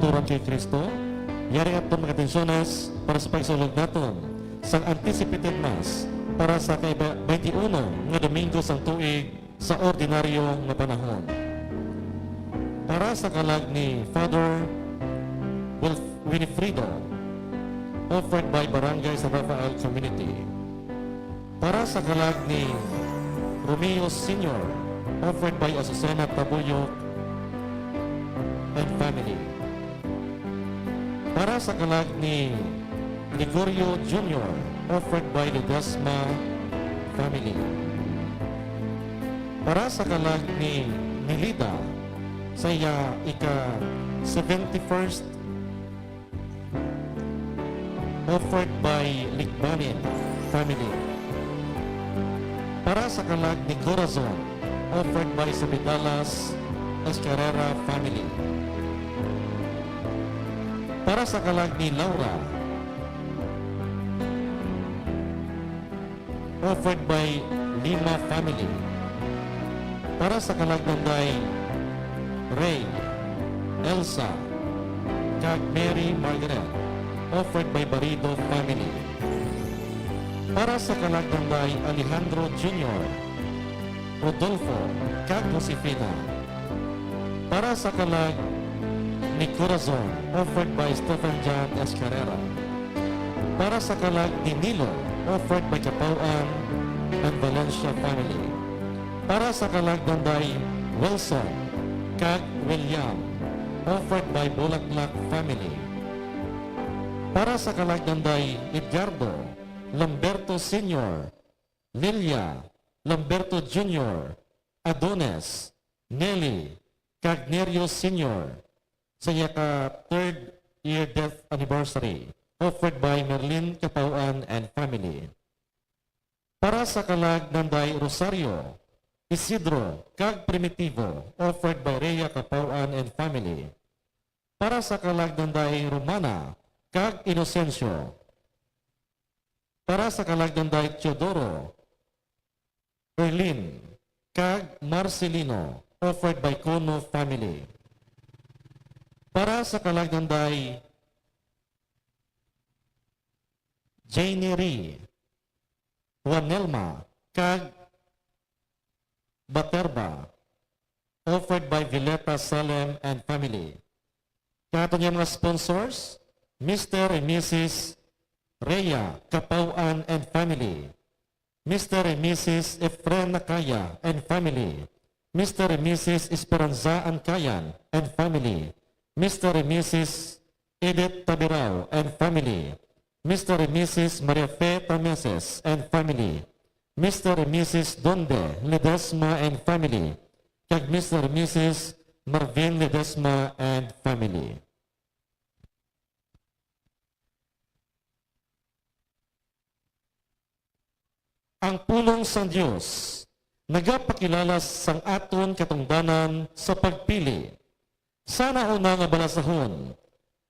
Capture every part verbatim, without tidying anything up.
Turan kay Kristo, yari aton mga atensyones para sa pagsulog naton sang anticipated Mass para sa kay twenty-one nga Domingo sang tuig sa ordinaryo nga panahon. Para sa kalag ni Father Wilf-, Winifredo, offered by Barangay San Rafael Community. Para sa kalag ni Romeo Senior, offered by Azucena Tabuyok and family. Para sa kalag ni Gregorio Junior, offered by Ledesma family. Para sa kalag ni Nelida, sa iya ika seventy-first, offered by Ligbanin family. Para sa kalag ni Corazon, offered by Sabidalas Escarrera family. Para sa kalag ni Laura, offered by Lima family. Para sa kalag ni Ray, Elsa, kag Mary Margaret, offered by Barido family. Para sa kalag ni Alejandro Junior, Rodolfo, kag Josefina. Para sa kalag ni Corazon, offered by Stephen John Escarrera. Para sa kalag ni Nilo, offered by Kapaw-an and Valencia family. Para sa kalag ni Wilson kag William, offered by Bulaklak family. Para sa kalag ni Edgardo, Lamberto Senior, Lilia, Lamberto Junior, Adonis, Nelly, kag Nerio Senior, sa iya ka third year death anniversary, offered by Merlin Kapaw-an and family. Para sa kalag ni Rosario, Isidro, kag Primitivo, offered by Rhea Kapaw-an and family. Para sa kalag ni Romana kag Inocencio. Para sa kalag ni Teodoro, Erlin, kag Marcelino, offered by Cono family. Para sa kalag ni Janie Ree, Juanelma, kag Baterba, offered by Violeta Salem and family. Kag aton nga mga sponsors, Mister and Missus Rhea Kapaw-an and family, Mister and Missus Efren Nakaya and family, Mister and Missus Esperanza Ancayan and family, Mister and Missus Edith Tabirao and family, Mister and Missus Maria Fe Tameses and family, Mister and Missus Donde Ledesma and family, kag Mister and Missus Marvin Ledesma and family. Ang pulong sang Dios nagapakilala sang aton katungdanan sa pagpili. Sa nauna nga balasahon,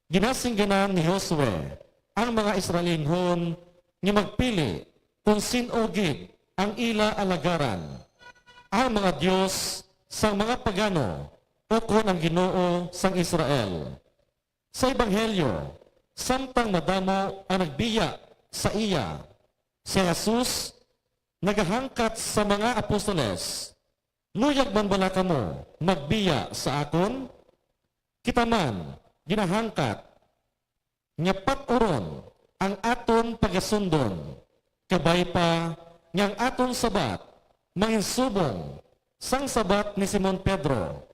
ginasingganan ni Josue ang mga Israelinhon nga magpili kon sin-o gid ang ila alagaran, ang mga dios sang mga pagano ukon ang Ginoo sang Israel. Sa Ebanghelyo, samtang madamo ang nagbiya sa iya, si Jesus nagahangkat sa mga apostoles, "Luyag man bala kamo magbiya sa akon?" Kita man ginahangkat nga pat-uron ang aton pagasundon, kabay pa nga ang aton sabat manginsubong sang sabat ni Simon Pedro,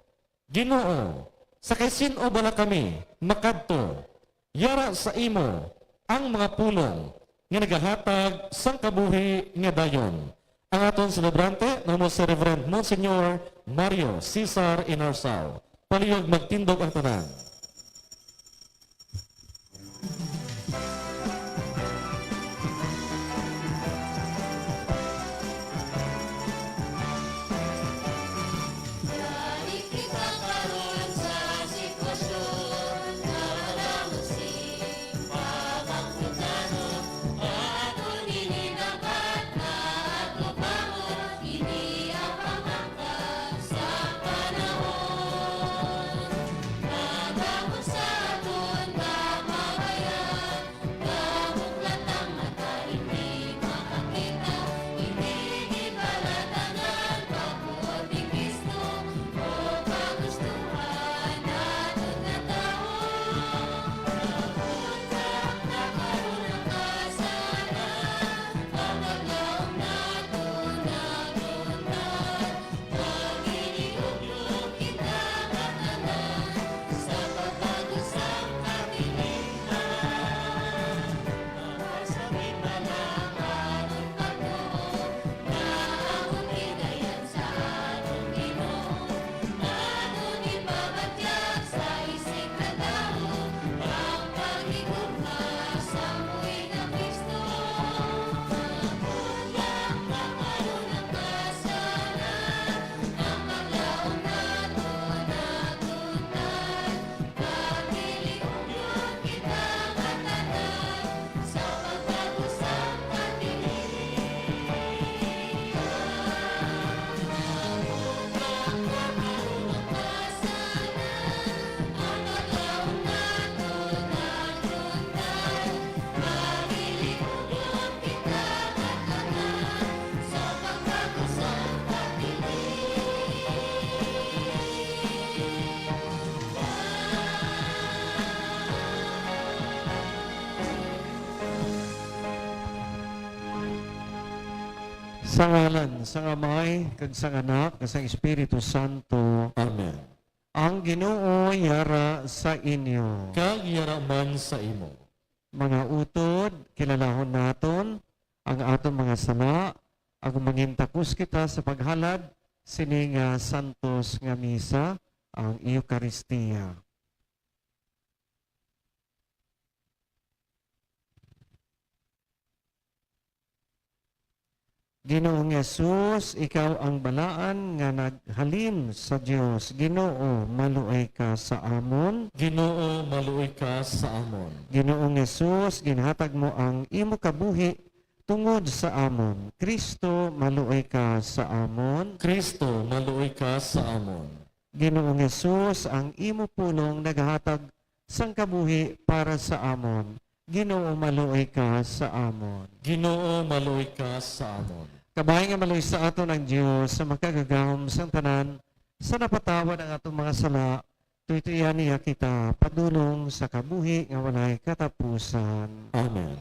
"Ginoo, sa kay sin-o bala kami makadto? Yara sa imo ang mga pulong nga nagahatag sang kabuhi nga dayon." Ang aton selebrante namo si Reverend Monsignor Mario Cesar Inarsao. Palihog magtindog ang tanan. Sa ngalan sang Amay, kag sang Anak, kag sang Espiritu Santo. Amen. Ang Ginoo yara sa inyo. Kag yara man sa imo. Mga utod, kilalahon naton ang aton mga sala, agud mangintakos kita sa paghalad sini nga santos nga misa, ang Eukaristia. Ginoong Jesus, ikaw ang balaan nga naghalin sa Dios. Ginoo, maluoy ka sa amon. Ginoo, maluoy ka sa amon. Ginoong Jesus, ginhatag mo ang imo kabuhi tungod sa amon. Kristo, maluoy ka sa amon. Kristo, maluoy ka sa amon. Ginoong Jesus, ang imo pulong nagahatag sang kabuhi para sa amon. Ginoo, maluoy ka sa amon. Ginoo, maluoy ka sa amon. Kabay nga maluoy sa aton ang Dios sa makagagahom sang tanan, sa napatawad ang atong mga sala, tuytoyan niya kita padulong sa kabuhi nga walay katapusan. Amen.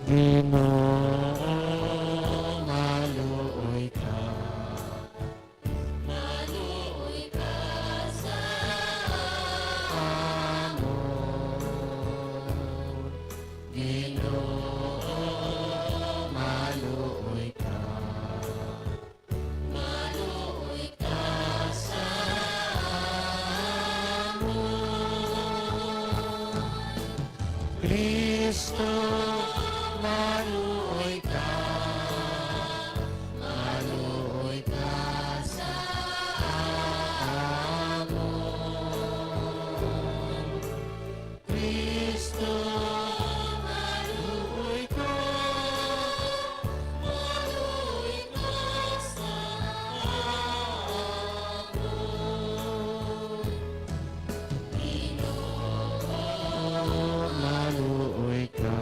Ginoo, maluoy ka. Maluoy ka sa amon. Ginoo, maluoy ka. Maluoy ka sa amon. Kristo, maluoy ka. Maluoy ka sa amon. Kristo, maluoy ka. Maluoy ka sa amon. Ginoo, maluoy ka.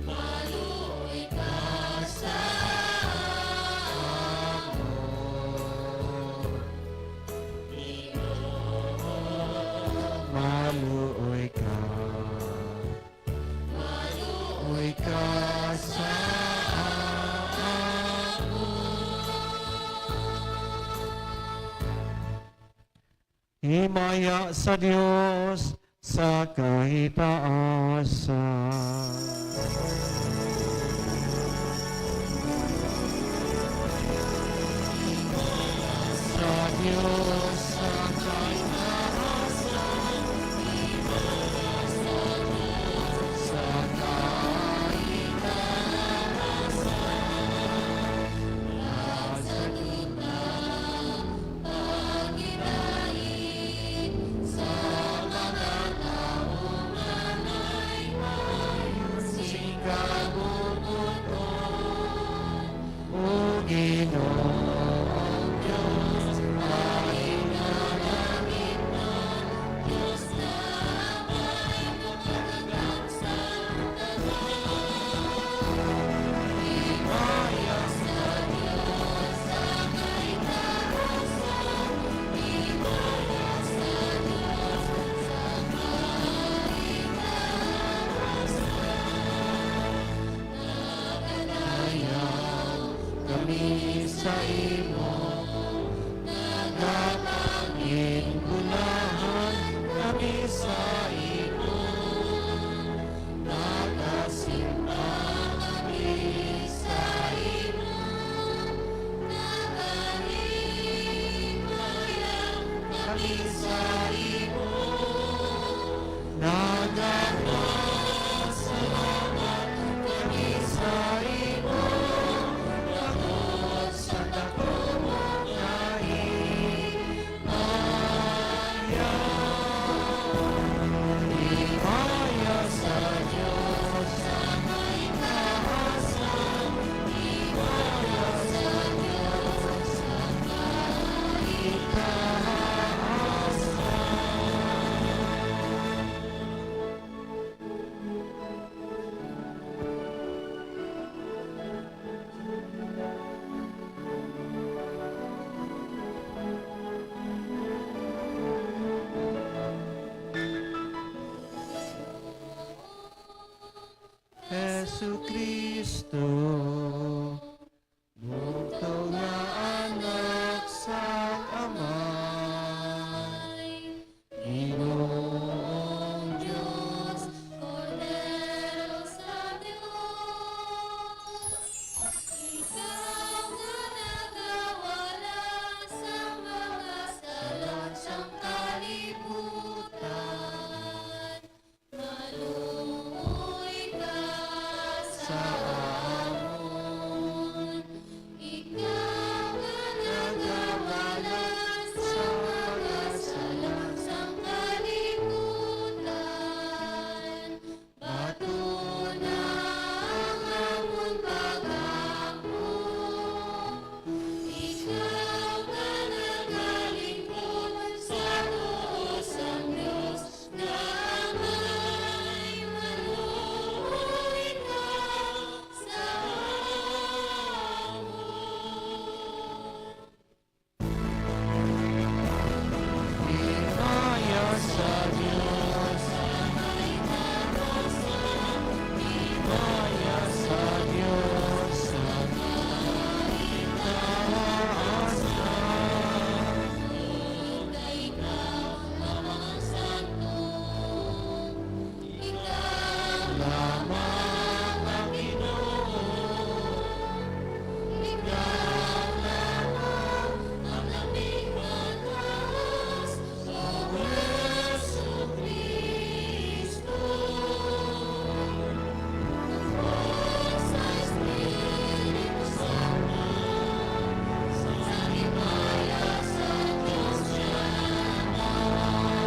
Maluoy ka sa amon. Ginoo, maluoy ka. Maluoy ka sa amon. Himaya sa Dios sa kahitaasan. Sa Dios sa kahitaasan. Sa kahitaasan. Sa pagkinain sa mga tawo nga may maayo sing kabubot-on, O Ginoong Dios, halin nga langitnon, Dios nga may Kami sa imo, nagapangin-gulahan kami sa imo. Nagasimba kami sa imo, nagahimaya kami sa imo, nagapasalamat kami sa imo, tungod sa dako mo nga himaya. Himaya sa Dios sa kahitaasan. Himaya sa Dios sa kahitaasan. Jesu-Cristo, bugtong nga Anak sang Amay, Ginoong Dios, Kordero sa Dios, ikaw nga nagawala sa mga sala sang kalibutan, maluoy ka sa amon. Ikaw nga nagawala sa mga sala sang kalibutan, bato na ang amon pag-ako. Ikaw nga nagalingkod sa tuo sang Dios, nga Amay, maluoy ka sa amon. Himaya sa Dios. Himaya sa Dios. Himaya sa Dios. Ikaw lamang ang Santo. Ikaw lamang ang Ginoo. Ikaw lamang ang Nagmataas, O Jesucristo. Ang buot sa Espiritu Santo, sa himaya sa Dios Amay.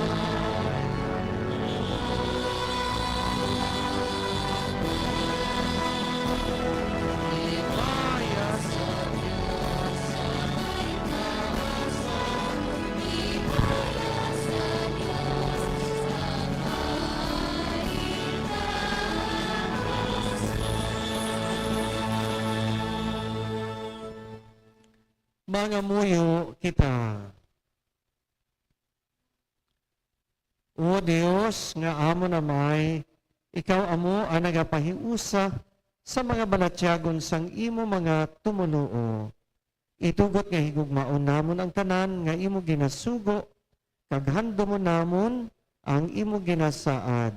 Mangamuyo kita. O Dios nga amon Amay, ikaw amo ang nagapahiusa sa mga balatyagon sang imo mga tumoluo. Itugot nga higugmaon namon ang tanan nga imo ginasugo, kag handumon namon ang imo ginasaad.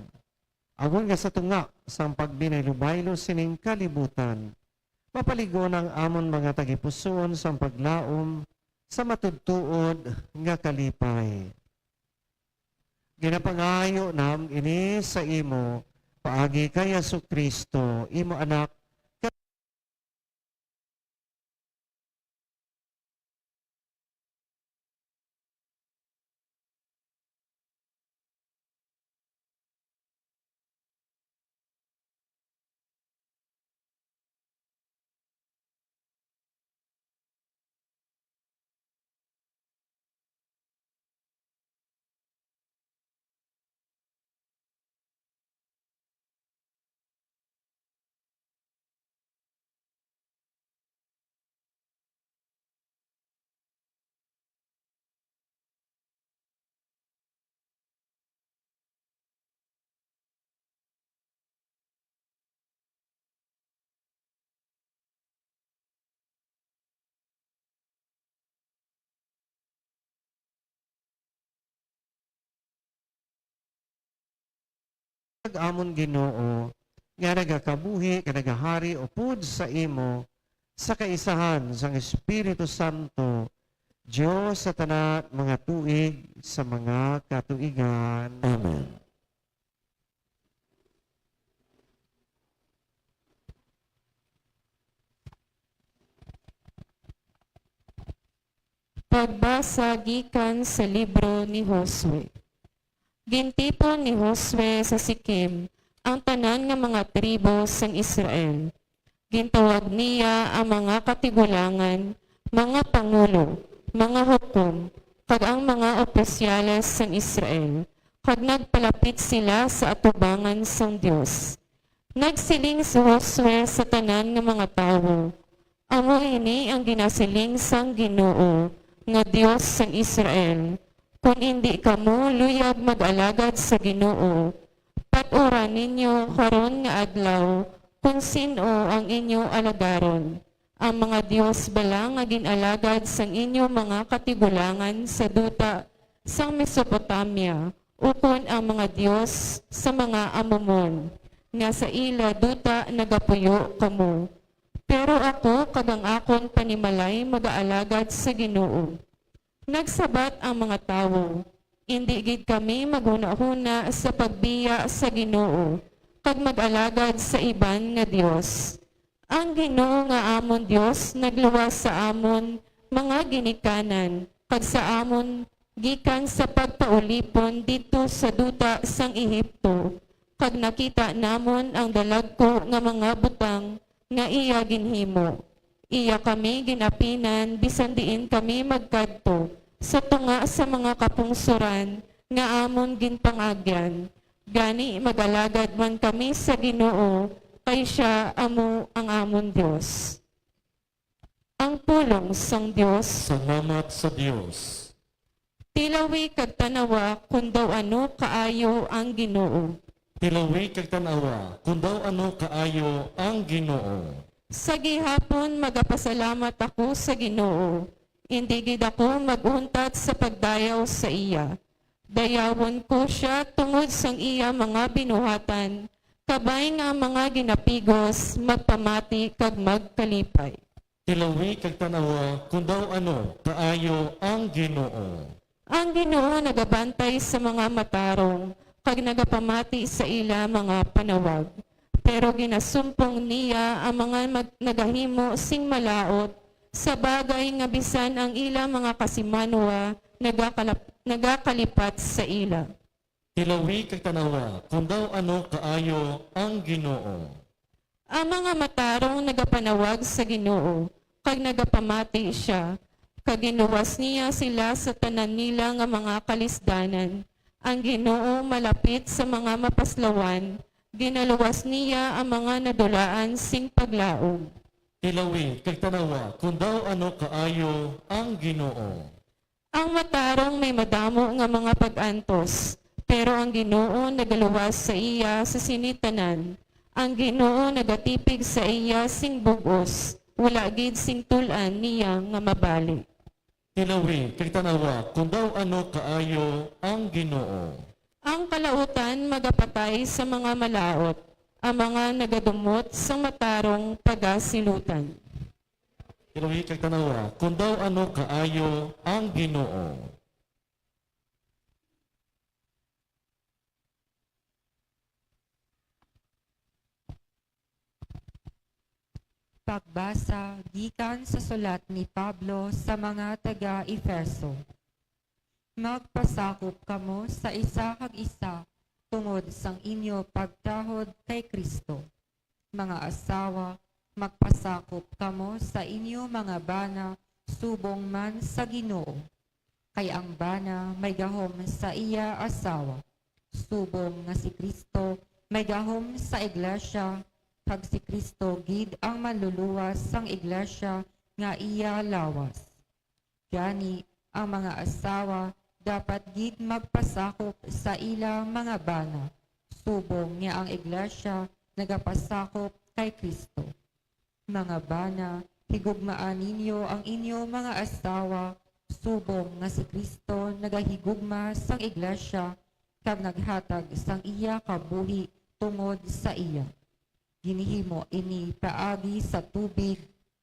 Agod nga sa tunga sang pagbinaylo-baylo sining kalibutan, mapalig-on ang amon mga tagipusoon sang paglaom sa matuodtuod nga kalipay. Ginapangayo namon ini sa imo paagi kay Jesu-Cristo, imo Anak, Kag amon Ginoo, nga nagakabuhi kag nagahari upod sa imo, sa kaisahan sang Espiritu Santo, Dios sa tanan mga tuig sa mga katuigan. Amen. Pagbasa gikan sa libro ni Josue. Gintipon ni Josue sa Siquem ang tanan nga mga tribo sang Israel. Gintawag niya ang mga katigulangan, mga pangulo, mga hukom, kag ang mga opisyales sang Israel, kag nagpalapit sila sa atubangan sang Dios. Nagsiling si Josue sa tanan nga mga tawo, "Amo ini ang ginasiling sang Ginoo, nga Dios sang Israel, 'Kon indi kamo luyag mag-alagad sa Ginoo, pat-uran ninyo karon nga adlaw kon sin-o ang inyo alagaron? Ang mga dios bala nga gin-alagad sang inyo mga katigulangan sa duta sang Mesopotamia, ukon ang mga dios sa mga Amumon, nga sa ila duta nagapuyo kamo? Pero ako kag ang akon panimalay magaalagad sa Ginoo. Nagsabat ang mga tawo, "Indi gid kami maghunahuna sa pagbiya sa Ginoo kag mag-alagad sa iban nga dios. Ang Ginoo nga amon Dios nagluwas sa amon mga ginikanan kag sa amon gikan sa pagpaulipon didto sa duta sang Egipto, kag nakita namon ang dalagku nga mga butang nga iya ginhimo. Iya kami ginapinan bisan diin kami magkadto, sa tunga sa mga kapungsoran nga amon ginpangagyan. Gani, mag-alagad man kami sa Ginoo, kay sia amo ang amon Dios." Ang pulong sang Dios. Salamat sa Dios. Tilawi kag tanawa kon daw ano kaayo ang Ginoo. Tilawi kag tanawa kon daw ano kaayo ang Ginoo. Sa gihapon magapasalamat ako sa Ginoo, indi gid ako mag-untat sa pagdayaw sa iya. Dayawon ko sia tungod sang iya mga binuhatan, kabay nga ang mga ginapigos magpamati kag magkalipay. Tilawi kag tanawa kon daw ano kaayo ang Ginoo. Ang Ginoo nagabantay sa mga matarong kag nagapamati sa ila mga panawag. Pero ginasumpong niya ang mga mag-, nagahimo sing malaut, sa bagay nga bisan ang ila mga kasimanwa nagakalap-, nagakalipat sa ila. Tilawi kag tanawa kon daw ano kaayo ang Ginoo. Ang mga matarong nagapanawag sa Ginoo, kag nagapamati sia, kag ginluwas niya sila sa tanan nila nga mga kalisdanan. Ang Ginoo malapit sa mga mapaslawan, ginaluwas niya ang mga nadulaan sing paglaom. Tilawi kag tanawa kon daw ano kaayo ang Ginoo. Ang matarong may madamo nga mga pag-antos, pero ang Ginoo nagaluwas sa iya sa sini tanan. Ang Ginoo nagatipig sa iya sing bug-os, wala gid sing tul-an niya nga mabali. Tilawi kag tanawa kon daw ano kaayo ang Ginoo. Ang kalautan magapatay sa mga malaut, ang mga nagadumot sang matarong pagasilutan. Tilawi kag tanawa kon daw ano kaayo ang Ginoo. Pagbasa gikan sa sulat ni Pablo sa mga taga-Efeso. Magpasakop kamo sa isa kag isa tungod sang inyo pagtahod kay Cristo. Mga asawa, magpasakop kamo sa inyo mga bana subong man sa Ginoo. Kay ang bana may gahom sa iya asawa, subong nga si Cristo may gahom sa iglesia, kag si Cristo gid ang manluluwas sang iglesia nga iya lawas. Gani, ang mga asawa dapat gid magpasakop sa ila mga bana, subong nga ang iglesia nagapasakop kay Cristo. Mga bana, higugmaa ninyo ang inyo mga asawa, subong nga si Cristo nagahigugma sang iglesia kag naghatag sang iya kabuhi tungod sa iya. Ginhimo ini paagi sa tubig,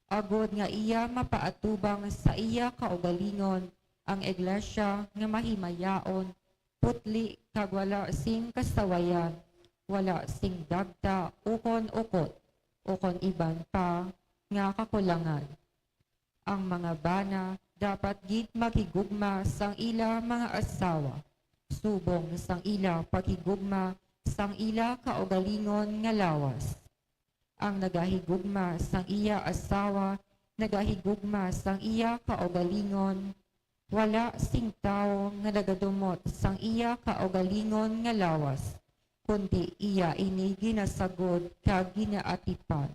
agod nga iya mapaatubang sa iya kaugalingon ang iglesia nga mahimayaon, putli kag wala sing kasawayan, wala sing dagta ukon ukot, ukon iban pa nga kakulangan. Ang mga bana dapat gid maghigugma sang ila mga asawa, subong sang ila paghigugma sang ila kaugalingon nga lawas. Ang nagahigugma sang iya asawa nagahigugma sang iya kaugalingon. Wala sing tawo nga nagadumot sang iya kaugalingon nga lawas, kundi iya ini ginasagod kag ginaatipan,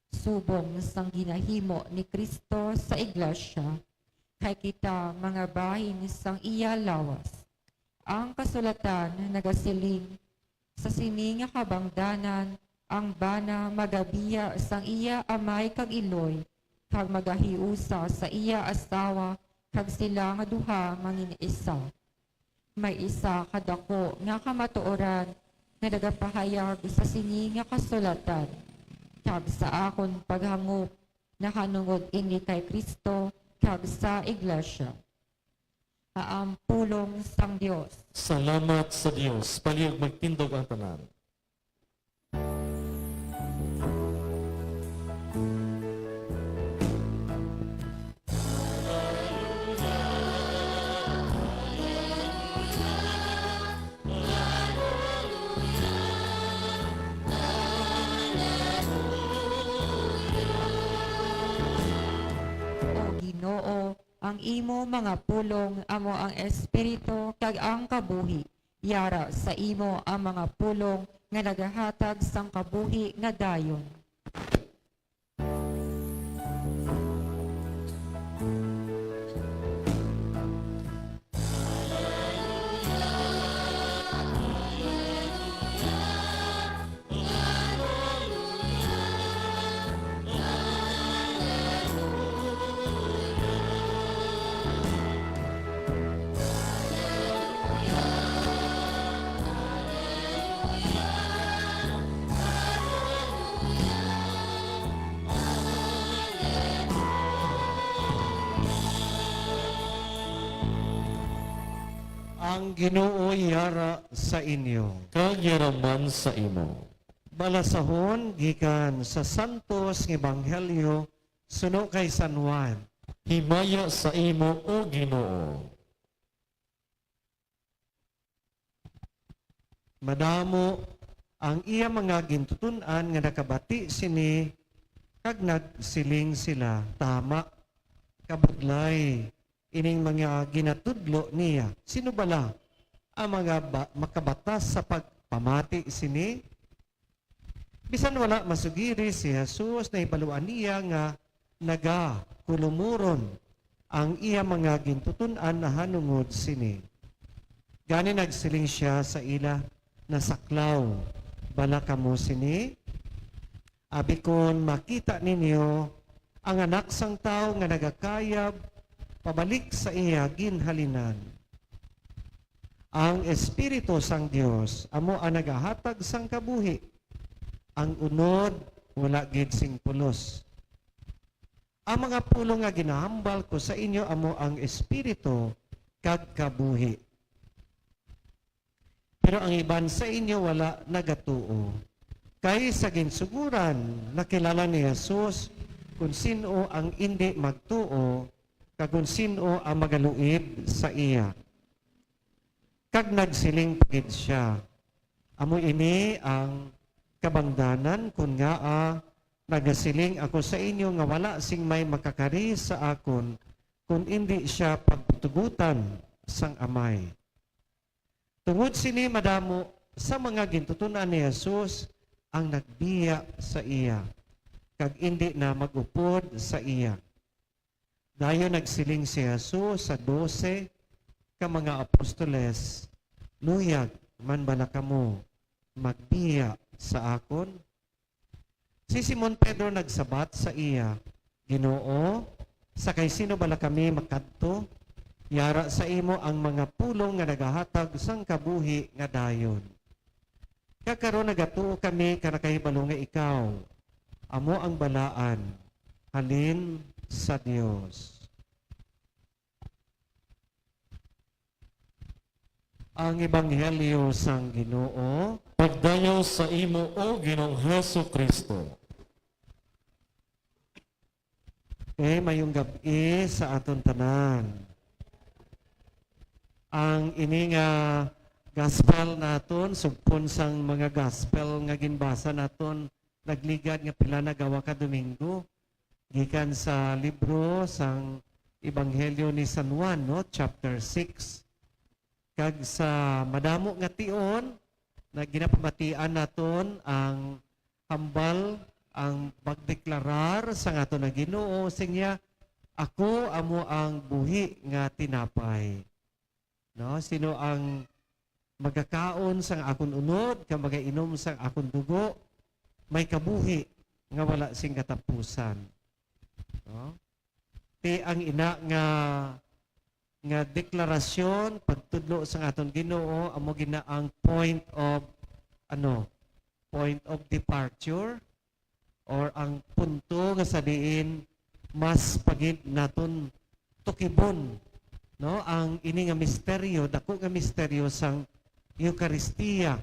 subong sang ginahimo ni Cristo sa iglesia, kay kita mga bahin sang iya lawas. Ang kasulatan nagasiling, "Sa sini nga kabangdanan, Ang bana magabiya sang iya amay kag iloy, kag magahiusa sa iya asawa, kag sila nga duha mangin-isa. May isa ka daku nga kamatuoran nga nagapahayag sa sini nga kasulatan, kag sa akon paghangop nahanungod ini kay Cristo kag sa iglesia. Ang pulong sang Dios. Salamat sa Dios. Palihog magtindog ang tanan. O Ginoo, ang imo mga pulong amo ang espiritu kag ang kabuhi. Yara sa imo ang mga pulong nga nagahatag sang kabuhi nga dayon. Ang Ginoo yara sa inyo. Kag yara man sa imo. Balasahon gikan sa Santos nga Ebanghelyo suno kay San Juan. Himaya sa imo, O Ginoo. Madamo ang iya mga gintuton-an nga nakabati sini, kag nagsiling sila, "Tama, kabudlay ining mga ginatudlo niya. Sino bala ang mga ba-, makabatas sa pagpamati sini?" Bisan wala masugiri si Jesus, nahibaluan niya nga nagakulumuron ang iya mga gintuton-an nahanungod sini. Gani nagsiling sia sa ila, "Nasaklaw bala kamo sini? Abi kon makita ninyo ang Anak sang Tawo nga nagakayab pabalik sa iya ginhalinan." Ang Espiritu sang Dios amo ang nagahatag sang kabuhi. Ang unod wala gid sing pulos. Ang mga pulong nga ginahambal ko sa inyo amo ang Espiritu kag kabuhi. Pero ang iban sa inyo wala nagatuo. Kay sa ginsugoran, nakilala ni Jesus kon sin-o ang indi magtuo kag kon sin-o ang magaluib sa iya. Kag nagsiling pa gid sia, "Amo ini ang kabangdanan, kon ngaa nagasiling ako sa inyo nga wala sing may makakari sa akon kon indi sia pagpatugutan sang Amay." Tungod sini, madamo sa mga gintuton-an ni Jesus ang nagbiya sa iya, kag indi na mag-upod sa iya. Dayon nagsiling si Jesus sa dose ka mga apostoles, "Luyag man bala kamo magbiya sa akon?" Si Simon Pedro nagsabat sa iya, "Ginoo, sa kay sino bala kami makadto? Yara sa imo ang mga pulong nga nagahatag sang kabuhi nga dayon. Kag karon nagatuo kami ka nakahibalo nga ikaw amo ang balaan halin sa Dios." Ang Ebanghelyo sang Ginoo. Pagdayaw sa imo, O Ginoong Jesu-Cristo. Okay, mayong gab-i sa aton tanan. Ang ini nga gospel naton, sugpon sang mga gospel nga ginbasa naton, nagligad nga pila na gawa ka Domingo, gikan sa libro sang Ebanghelyo ni San Juan, no, chapter six. Kag sa madamo nga tion, na ginapamatian naton ang hambal, ang pagdeklarar sa aton nga Ginoo, siling niya, "Ako amo ang buhi nga tinapay." No? Sino ang magakaon sang akon unod, kag magainom sang akon dugo, may kabuhi nga wala sing katapusan. No? Ti ang ina nga, nga deklarasyon, pagtudlo sang aton Ginoo, amo gina ang point of, ano, point of departure, or ang punto nga sa diin mas pagid naton tukibon, no, ang ini nga misteryo, dako nga misteryo sang Eucharistia,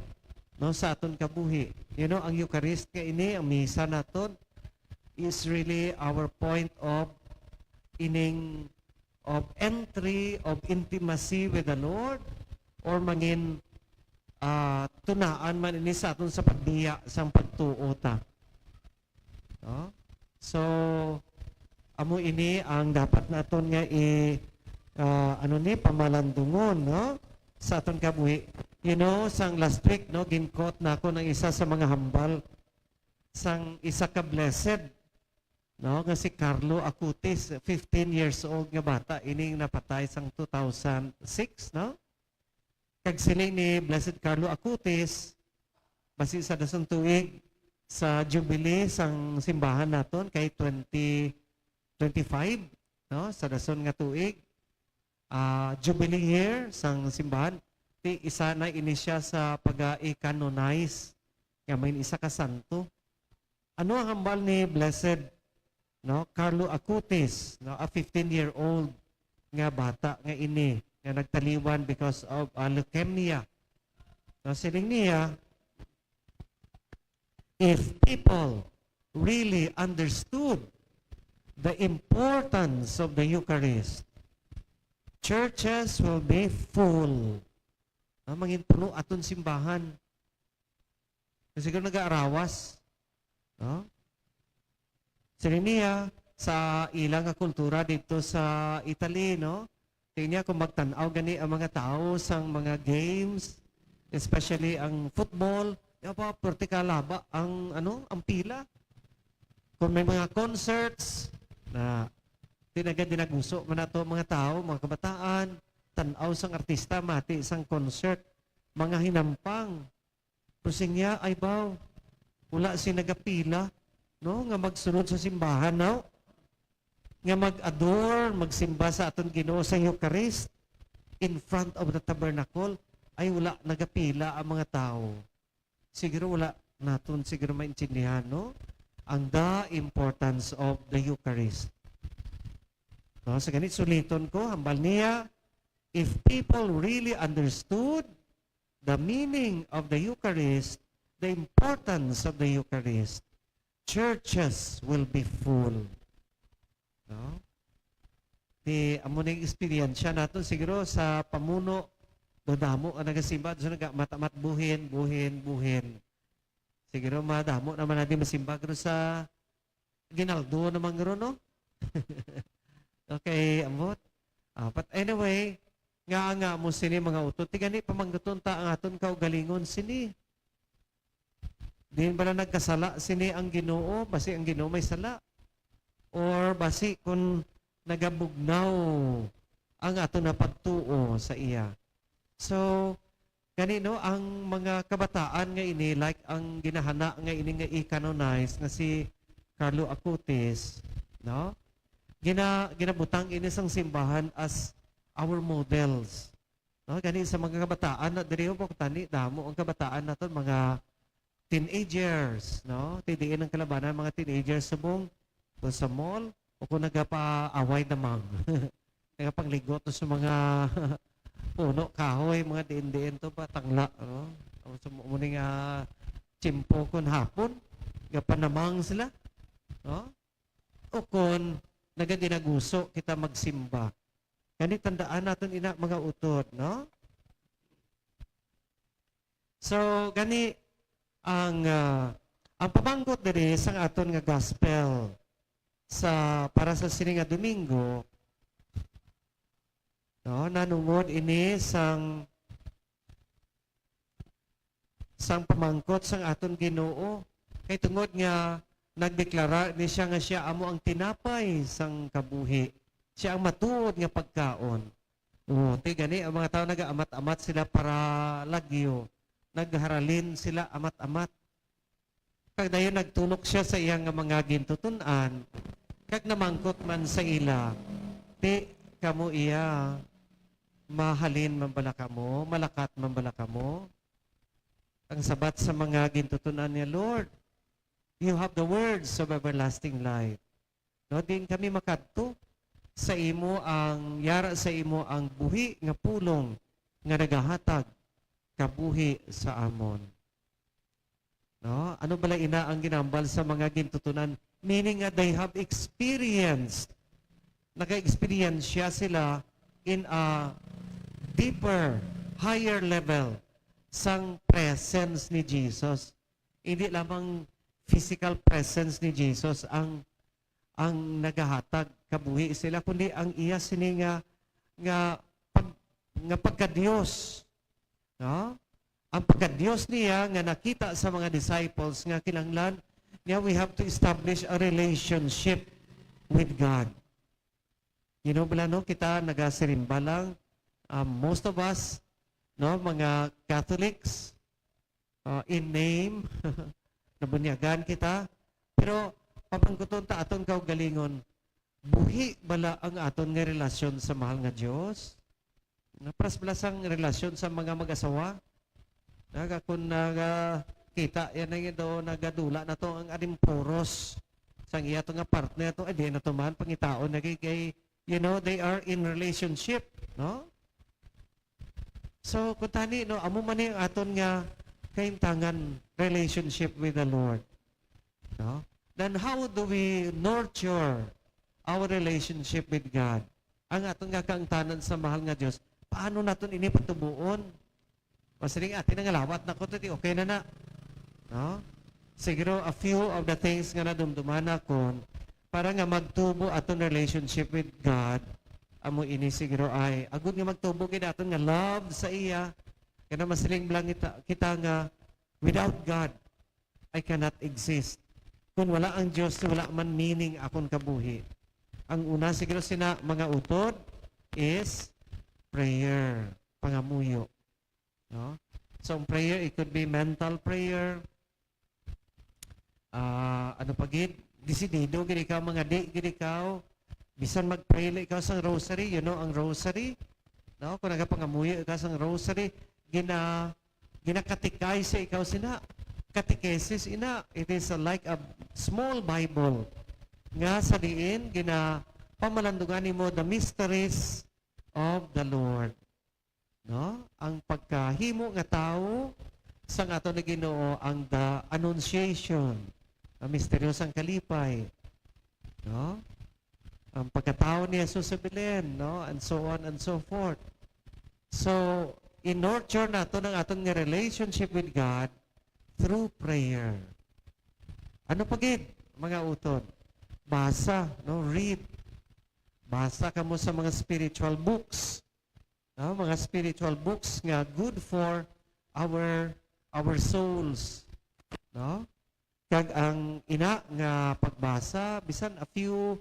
no, sa aton kabuhi. You know, ang Eucharist nga ini, ang misa naton, is really our point of ining, of entry, of intimacy with the Lord, or mangin, ah, tunaan man ini sa aton sa pagbiya sang pagtuo ta. No? So, amo ini ang dapat naton nga i, ah, ano ni, pamalandungon, no? Sa aton kabuhi. You know, sang last week, no, gin-quote nako ang isa sa mga hambal sang isa ka blessed, no, nga si Carlo Acutis, fifteen years old nga bata, ining napatay sang two thousand six, no? Kag siling ni Blessed Carlo Acutis, basi sa dason tuig sa Jubilee sang simbahan naton kay twenty twenty-five, no? Sa dason nga tuig, ah, Jubilee year sang simbahan, ti isa na ini siya sa pag-i-canonize nga may isa ka santo. Ano ang hambal ni Blessed, no, Carlo Acutis, no, a fifteen-year-old nga bata nga ini nga nagtaliwan because of, ah, leukemia? No, siling niya, if people really understood the importance of the Eucharist, churches will be full. Ah, mangin puno aton simbahan. Siguro nag-aarawas, no? Siling niya, sa ila nga kultura dito sa Italy, no? Tingnan niya kung magtan-aw gani ang mga tawo sang mga games, especially ang football, ya ba, pwerte ka laba ang, ano, ang pila. Kung may mga concerts, na tinaga dinaguso man nato mga tawo, mga kabataan, tan-aw sang artista, mati sang concert, mga hinampang. Pero siling niya, ay baw, wala sing nagapila, no, nga magsunod sa simbahan, no? Nga mag-adore, magsimba sa aton Ginoo sa Eucharist in front of the tabernacle. Ay, wala nagapila ang mga tawo. Siguro wala naton siguro maintindihan, no? Ang the importance of the Eucharist. No, sa gani, suliton ko, hambal niya, if people really understood the meaning of the Eucharist, the importance of the Eucharist, churches will be full. No? Di, amo na yung eksperyensya naton. Siguro sa pamuno, dadamo ang nagasimba. So, nagamat-amat, buhin, buhin, buhin. Siguro madamo naman natin masimba. Pero sa Ginaldo naman guro, no? Okay, ambot. Ah, but anyway, nga nga mo sini mga utod. Ti gani pamangguton ta ang aton kaugalingon sini. Diin bala nagkasala sini ang Ginoo? Basi ang Ginoo may sala? Or basi kun nagabugnaw ang aton na pagtuo sa iya? So, gani, no, ang mga kabataan nga ini, like ang ginahana nga ini nga i-canonize nga si Carlo Acutis, no? Gina-, ginabutang ini sang simbahan as our models. No? Gani sa mga kabataan na diri, oh, tani, damo ang kabataan naton, mga teenagers, no? Ti diin ang kalabanan, mga teenagers subong, o sa mall, o kung nagapaaway damang. Nagapangligo to sa mga puno, kahoy, mga diin-diin to, patangla, no? O sa mo, mo ni nga tiyempo kun hapon, gapanamang sila, no? O kon nagadinaguso kita magsimba. Gani, tandaan naton ina, mga utod, no? So, gani, ang, ah, ang pamangkot diri sang aton nga gospel sa, para sa sini nga Domingo, no, nanungod ini sang, sang pamangkot sang aton Ginoo. Kay tungod nga nagdeklara ni siya nga siya amo ang tinapay sang kabuhi, siya ang matuod nga pagkaon. Oh, ti gani ang mga tawo nagaamat-amat sila para lagyo, nagharalin sila amat-amat. Kag dayon nagtulok sia sa iya nga mga gintuton-an, kag namangkot man sa ila, "Ti kamo iya, mahalin man bala kamo? Malakat man bala kamo?" Ang sabat sa mga gintuton-an niya, "Lord, you have the words of everlasting life." No, diin kami makadto? Sa imo ang yara, sa imo ang buhi nga pulong nga nagahatag kabuhi sa amon. No? Ano bala ina ang ginambal sa mga gintutunan? Meaning nga they have experienced, naka-eksperyensya sila in a deeper, higher level sang presence ni Jesus. Hindi lamang physical presence ni Jesus ang ang nagahatag kabuhi sila, kundi ang iya sini nga nga pag, nga pagka-Dios, no? Ang pagka-Dios niya nga nakita sa mga disciples nga kinahanglan niya, we have to establish a relationship with God. You know, bala, no, kita nagasirimba lang, um, most of us, no, mga Catholics, uh, in name, nabunyagan kita, pero pamangkuton ta aton kaugalingon, buhi bala ang aton nga relasyon sa mahal nga Dios? Napras bala sang relasyon sa mga mag-asawa? Naga, kung nagakita yan ang ito, nagadula na to ang aning puros sang iya to nga partner to, eh, di na to man pangitaon na kay, kay, you know, they are in relationship, no? So, kung tani, no, amo man ni ang aton nga kaintangan relationship with the Lord. No? Then how do we nurture our relationship with God? Ang aton nga kaangtanan sa mahal nga Dios, paano naton ini patubuon? Masiling, "Ati na nga lawat na ko, ti okay na na." No? Siguro, a few of the things nga nadumduman nakon para nga magtubo aton relationship with God, amo ini siguro ay, agud nga magtubo gid aton nga love sa iya, kana masiling lang kita, kita nga, "Without God, I cannot exist." Kung wala ang Dios, wala man meaning akon kabuhi. Ang una siguro sina, mga utod, is prayer, pangamuyo. No? So, ang prayer, it could be mental prayer. Ah, ano pa gid? Desidido gid ikaw, mga di gid ikaw. Bisan mag-pray lang ikaw sang rosary, you know, ang rosary, no? Kung nagapangamuyo ikaw sang rosary, gina-, ginakatikay sa ikaw sina. Catechesis ina, it is, uh, like a small Bible nga sa diin ginapamalandungan nimo the mysteries of the Lord. No? Ang pagkahimo nga tawo sang aton nga Ginoo, ang the Annunciation, ang misteryo sang kalipay. No? Ang pagkatawo ni Jesus sa Belen, no? And so on and so forth. So, in-nurture naton ang aton nga relationship with God through prayer. Ano pa gid, mga utod? Basa, no? Read. Basa kamo sa mga spiritual books. No? Mga spiritual books nga good for our, our souls. No? Kag ang ina nga pagbasa, bisan a few,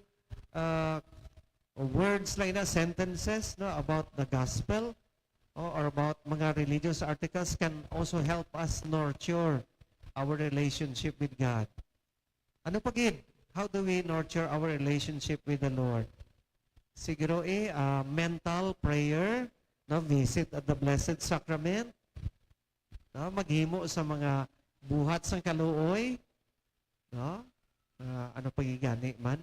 uh, words lang ina, sentences, no, about the gospel, o, or about mga religious articles can also help us nurture our relationship with God. Ano pa gid? How do we nurture our relationship with the Lord? Siguro, eh, ah, mental prayer, no, visit at the Blessed Sacrament, no, maghimo sa mga buhat sang kaluoy, no? Ah, ano pa gid gani man?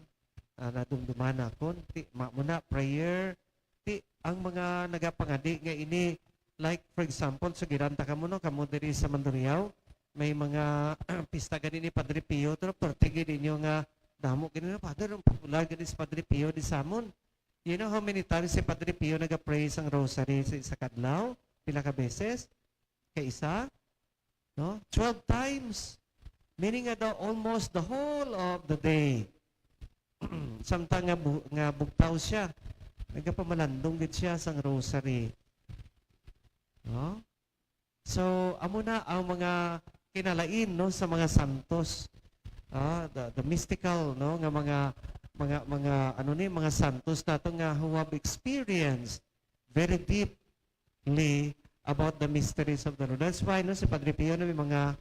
Ah, nadumduman nakon, ti, ma-, muna, prayer, ti, ang mga nagapangadi nga ini, like, for example, sugiran ta kamo, no, kamo diri sa Mandurriao, may mga pista gani ni Padre Pio, pero perti gid inyo nga damo gid, no, Father, ang popular gani si Padre Pio di samon. You know how many times si Padre Pio nagapray sang rosary sa isa ka adlaw? Pila ka beses? Kaisa? No? Twelve times. Meaning nga daw almost the whole of the day. Samtang nga bu-, nga bugtaw siya, nagapamalandong gid siya sang rosary. No? So, amo na ang mga kinalain, no, sa mga santos. Ah, the, the mystical, no, nga mga, mga, mga, ano ni, mga santos nato nga who have experienced very deeply about the mysteries of the Lord. That's why, no, si Padre Pio na may mga,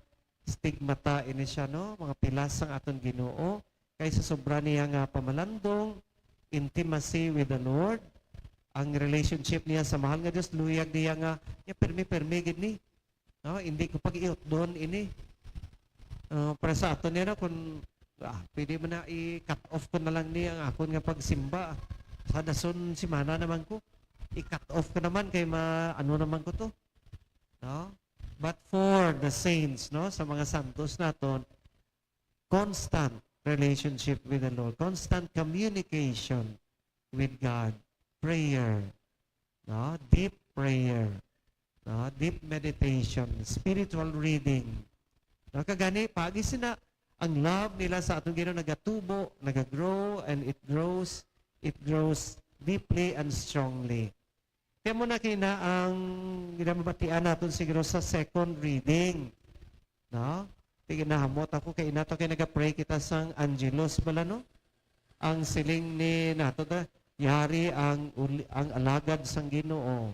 stigmata ini siya, no? Mga pilas sang aton Ginoo. Kay sa sobra niya nga pamalandong, intimacy with the Lord, ang relationship niya sa mahal nga Dios, luyag niya nga, niya pirmi-pirmi gid ni. No? Hindi ko pag-iutdon ini. Ah, para sa aton niya, no? Kung, ah, pwede man na i-cut off ko na lang ni ang akon nga pagsimba. Sa dason simana naman ko, i-cut off ko naman kay ma-, ano naman ko to. No? But for the saints, no, sa mga santos naton, constant relationship with the Lord, constant communication with God, prayer, no? Deep prayer, no? Deep meditation, spiritual reading. No? Kagani, pagi sina, ang love nila sa atong Ginoo nagatubo, nagagrow, and it grows, it grows deeply and strongly. Kaya mo na kina ang ginamabatian naton siguro sa second reading. No? Sige, nahamot ako kay inato kay nagapray kita sang Angelus bala, no? Ang siling ni nato ta, yari ang uli-, ang alagad sang Ginoo.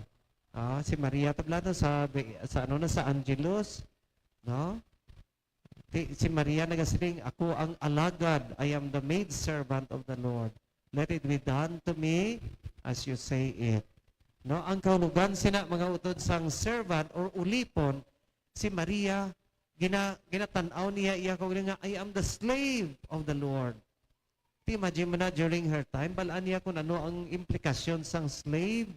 Ah, si Maria tabla to sa, sa ano na, sa Angelus, no? Ti, si Maria nagasiling, "Ako ang alagad, I am the maidservant of the Lord. Let it be done to me as you say it." No, ang kahulogan sina, mga utod, sang servant or ulipon, si Maria, gina-, ginatan-aw niya iya kahulogan nga, "I am the slave of the Lord." Ti, imagine mo na, during her time, balaan niya kung ano ang implikasyon sang slave,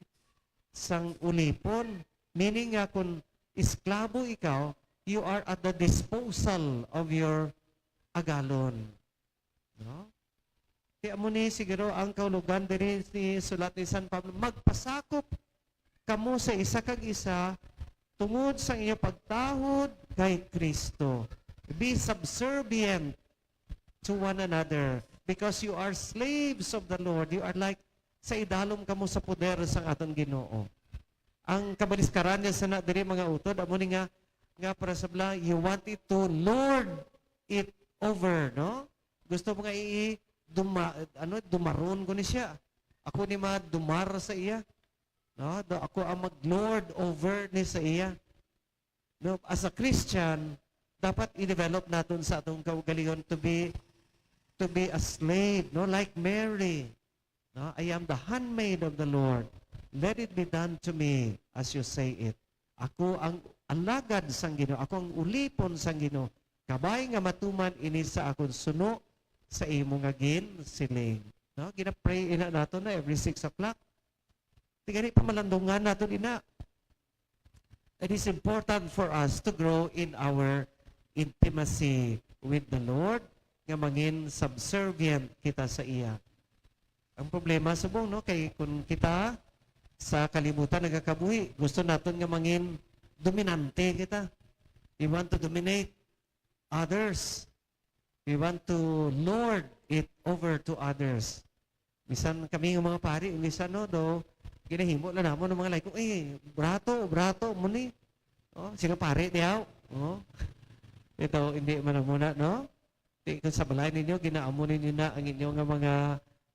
sang ulipon. Meaning nga, kung esklabo ikaw, you are at the disposal of your agalon. No? Kaya amo ni siguro ang kahulogan diri ni sulat ni San Pablo, "Magpasakop kamo sa isa kag isa tungod sa inyo pagtahod kay Cristo." Be subservient to one another because you are slaves of the Lord. You are like, sa idalom kamo sa poder sang aton Ginoo. Ang kabaliskaran niya sana diri, mga utod, amo ni nga, nga para sa bala, you want it to lord it over, no? Gusto mo nga i-, duma-, ano, dumaron ko ni siya. Ako ni madumar sa iya. No? Do, ako ang mag-lord over ni sa iya. No? As a Christian, dapat i-develop naton sa atong kaugalingon to be, to be a slave, no? Like Mary. No? "I am the handmaid of the Lord. Let it be done to me as you say it." Ako ang alagad sang Ginoo, ako ang ulipon sang Ginoo. Kabay nga matuman ini sa akon suno sa imo nga ginsiling. No? Gina-pray ina nato na every six o'clock. Ti gani pamalandungan nato ina. It is important for us to grow in our intimacy with the Lord, nga mangin subservient kita sa iya. Ang problema subong, no, kay kung kita sa kalibutan nagakabuhi, gusto naton nga mangin dominante kita. We want to dominate others. We want to lord it over to others. Bisan kami nga mga pari, bisan, no, do, ginahimo lang namon ang mga like, "Eh, brato, brato mo ni." Oh, sino pari diyaw? Oh. Ito, hindi man muna, no? Di, kung sa balay ninyo, ginaamo ninyo na ang inyo nga mga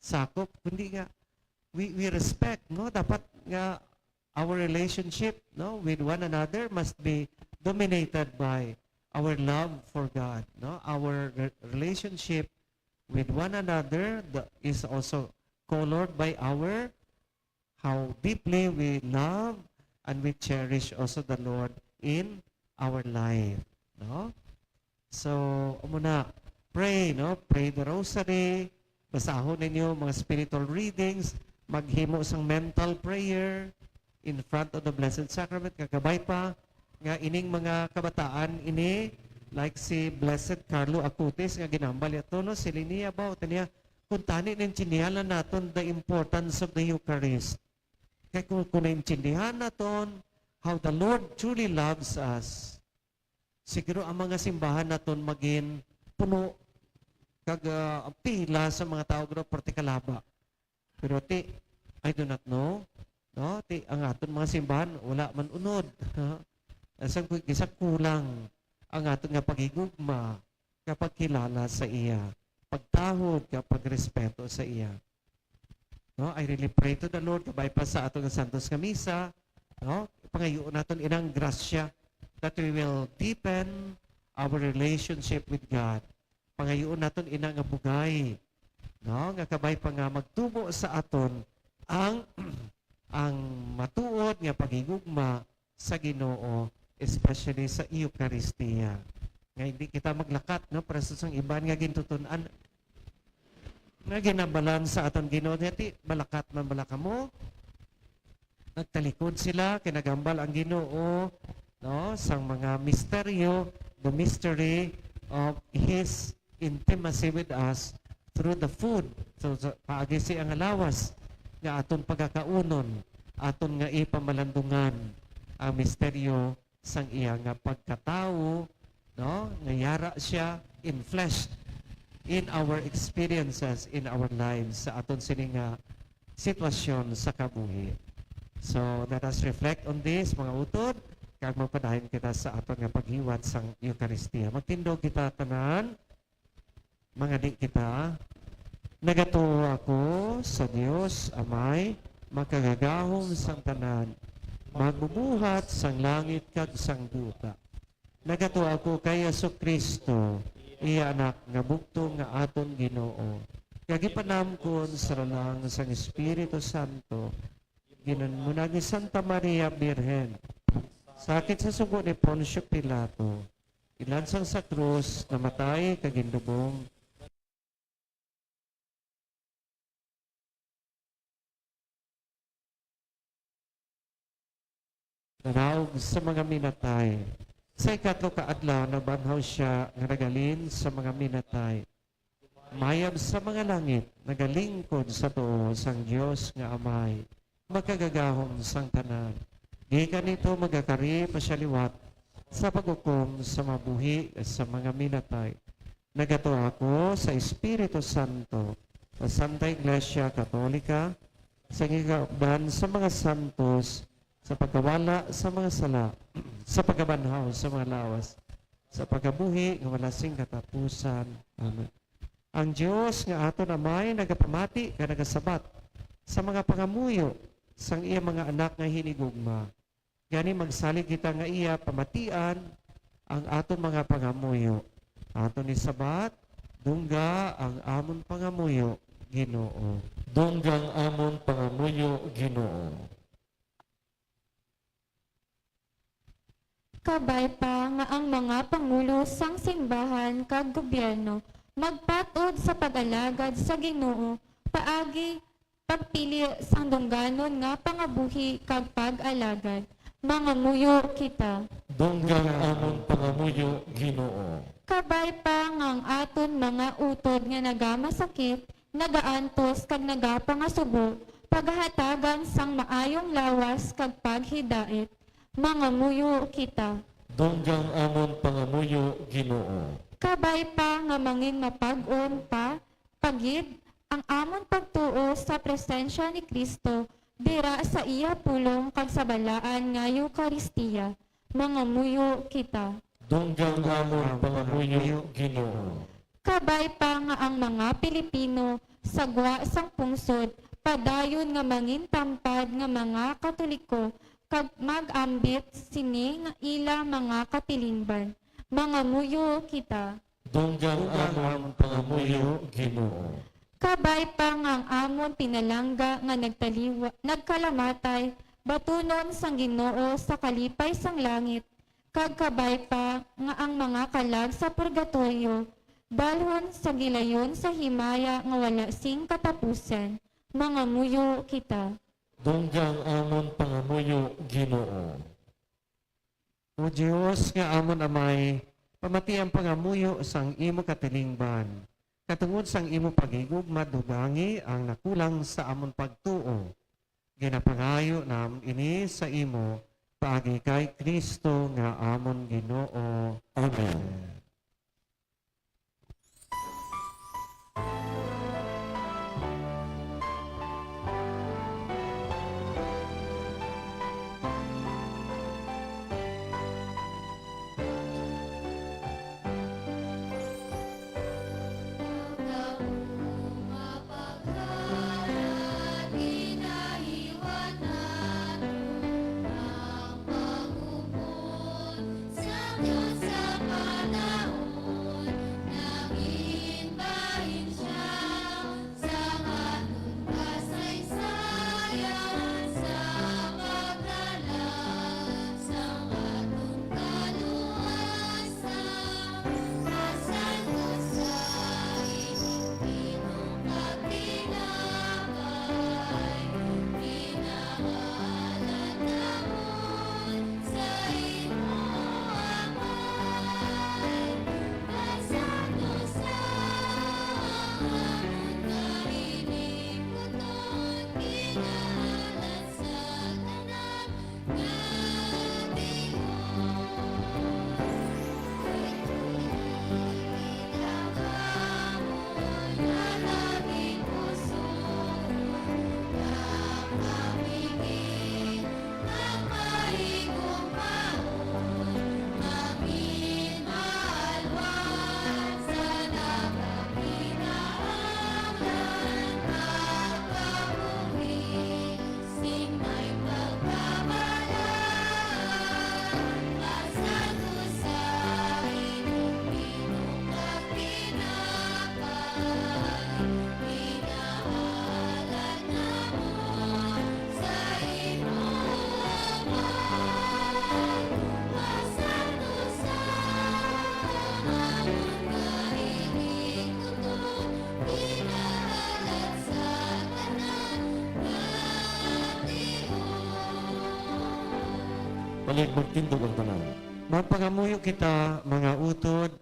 sakop, kundi nga, we, we respect, no? Dapat nga our relationship, no, with one another must be dominated by our love for God, no? Our re-, relationship with one another the, is also colored by our, how deeply we love and we cherish also the Lord in our life, no? So, amo na, pray, no? Pray the rosary, basahon ninyo mga spiritual readings, maghimo sang mental prayer in front of the Blessed Sacrament, kagabay pa nga ining mga kabataan ini, like si Blessed Carlo Acutis nga ginambal yato, no? Siling niya ba, o niya, kung tani naintindihan na naton the importance of the Eucharist. Kay kung, kung naintindihan naton how the Lord truly loves us, siguro ang mga simbahan naton magin puno kag, ah, pila sa mga tawo, pero partikalaba. Pero ti, I do not know, no? Ti, ang aton mga simbahan, wala man unod. Asang ku-, isa kulang ang aton nga paghigugma, nga pagkilala sa iya, pagtahod, nga pagrespeto sa iya. No, I really pray to the Lord, kabay pa sa aton nga santos nga misa, no? Pangayoon naton inang grasya that we will deepen our relationship with God. Pangayuon naton ina nga bugay, no? Nga kabay pa nga magtubo sa aton ang, ang matuod nga paghigugma sa Ginoo, especially sa Eucharistia. Nga hindi kita maglakat, no? Para sa sang iban nga gintutunan, nga ginabalan sa aton Ginoo, nga ti, malakat man bala kamo? Nagtalikod sila, kay nagambal ang Ginoo, no, sang mga misteryo, the mystery of His intimacy with us through the food. So, sa, paagi siya nga lawas nga aton pagakaunon, aton nga ipamalandungan ang misteryo sang iya nga pagkatawo, no? Nga yara siya in flesh, in our experiences, in our lives, sa aton sini nga sitwasyon sa kabuhi. So, let us reflect on this, mga utod, kag magpadayon kita sa aton nga paghiwat sang Eucharistia. Magtindog kita tanan, mangadi kita. Nagatuo ako sa Dios Amay, makagagahom sang tanan, magbubuhat sang langit kag sang duta. Nagatuo ako kay Jesu-Cristo, iya Anak nga bugtong nga aton Ginoo, nga gipanamkon sa lalang sang Espiritu Santo, ginanmunag ni Santa Maria Birhen, sakit sa sugo ni Poncio Pilato, ilansang sa krus, namatay, kag gindubong. Nanaog sa mga minatay. Sa ikatlo ka adlaw, nabanhaw sia nga naghalin sa mga minatay. Mayab sa mga langit, nagalingkod sa tuo sang Dios nga Amay, makagagahom sang tanan. Gikan nito magakari pa sia liwat sa paghukom sa mabuhi sa mga minatay. Nagatuo ako sa Espiritu Santo, sa Santa Iglesia Katolika, sa ginikaupdan sa mga santos, sa pagkawala sa mga sala, sa pagkabanhaw sa mga lawas, sa pagkabuhi nga wala sing katapusan. Amen. Ang Dios nga aton Amay nagapamati kag nagasabat sa mga pangamuyo sang iya mga anak nga hinigugma. Gani, magsalig kita nga iya pamatian ang aton mga pangamuyo. Aton isabat, dungga ang amon pangamuyo, Ginoo. Dungga ang amon pangamuyo, Ginoo. Kabay pa nga ang mga pangulo sang simbahan kag gobyerno magpat-od sa pag-alagad sa Ginoo paagi pagpili sang dungganon nga pangabuhi kag pag-alagad. Mangamuyo kita. Dungga ang amon pangamuyo, Ginoo. Kabay pa nga ang aton mga utod nga nagamasakit, nagaantos kag nagapangasubo, pagahatagan sang maayong lawas kag paghidait. Mangamuyo kita. Dungga ang amon pangamuyo, Ginoo. Kabay pa nga mangin mapag-on pa pa gid ang amon pagtuo sa presensya ni Cristo dira sa iya pulong kag sa balaan nga Eukaristia. Mangamuyo kita. Dungga ang amon pangamuyo, Ginoo. Kabay pa nga ang mga Pilipino sa gwa sang pungsod padayon nga mangin tampad nga mga Katoliko kag mag-ambit sini nga ila mga katilingban. Mangamuyo kita. Dungga ang amon pangamuyo, Ginoo. Kabay pa nga ang amon pinalangga nga nagtaliwa, nagkalamatay, batunon sang Ginoo sa kalipay sang langit, kag kabay pa nga ang mga kalag sa purgatorio dalhon sa gilayon sa himaya nga wala sing katapusan. Mangamuyo kita. Dungga ang amon pangamuyo, Ginoo. O Dios nga amon Amay, pamati ang pangamuyo sang imo katilingban. Katungod sang imo paghigugma, dugangi ang nakulang sa amon pagtuo. Ginapangayo namon ini sa imo paagi kay Cristo nga amon Ginoo. Amen. Balik magtindog ang tanan. Magpangamuyo kita, mga utod,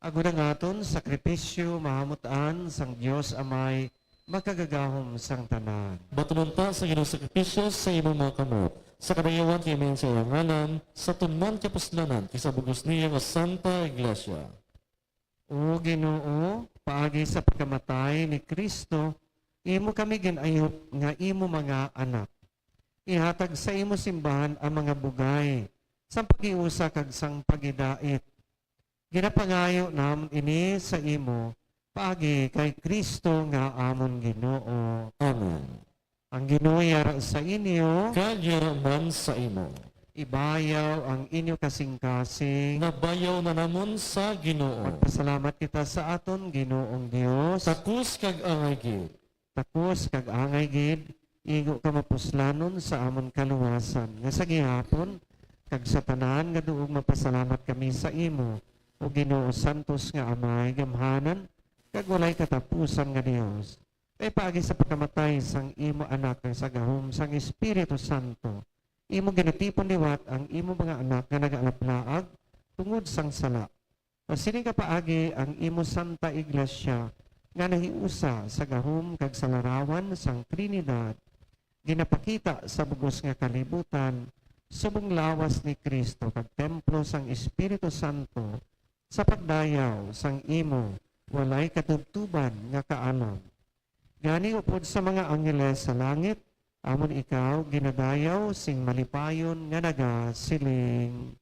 agod ang aton sakripisyo mahamut-an sang Dios Amay makagagahom sang tanan. Batunon ta sa Ginoo sakripisyo sa imong mga kamot, sa kadayawan kay mayon sa iyang ngalan, sa tuman kapuslanan, kay sa bug-os niya nga Santa Iglesia. O Ginoo, paagi sa pagkamatay ni Cristo, imo kami gin-ayop nga imo mga anak. Ihatag sa imo simbahan ang mga bugay sang paghiusa kag sang paghidait. Ginapangayo namon ini sa imo paagi kay Cristo nga amon Ginoo. Amen. Ang Ginoo yara sa inyo. Kag yara man sa imo. Ibayaw ang inyo kasing-kasing. Nabayaw na namon sa Ginoo. Magpasalamat kita sa aton Ginoong Dios. Takos kag angay gid. Takos kag angay gid, igo ka mapuslanon sa amon kaluwasan, nga sa gihapon kag sa tanan nga duog mapasalamat kami sa imo, O Ginoo, santos nga Amay, gamhanan, kag walay katapusan nga Dios. Kay paagi sa pagkamatay sang imo Anak kag sa gahom sang Espiritu Santo, imo ginatipon liwat ang imo mga anak nga nagalaplaag tungod sang sala. Sa sini nga paagi ang imo Santa Iglesia nga nahiusa sa gahom kag sa larawan sang Trinidad, ginapakita sa bug-os nga kalibutan, subong lawas ni Cristo kag templo sang Espiritu Santo, sa pagdayaw sang imo walay katubtoban nga kaalon. Gani, upod sa mga angheles sa langit, amon ikaw ginadayaw sing malipayon nga nagasiling: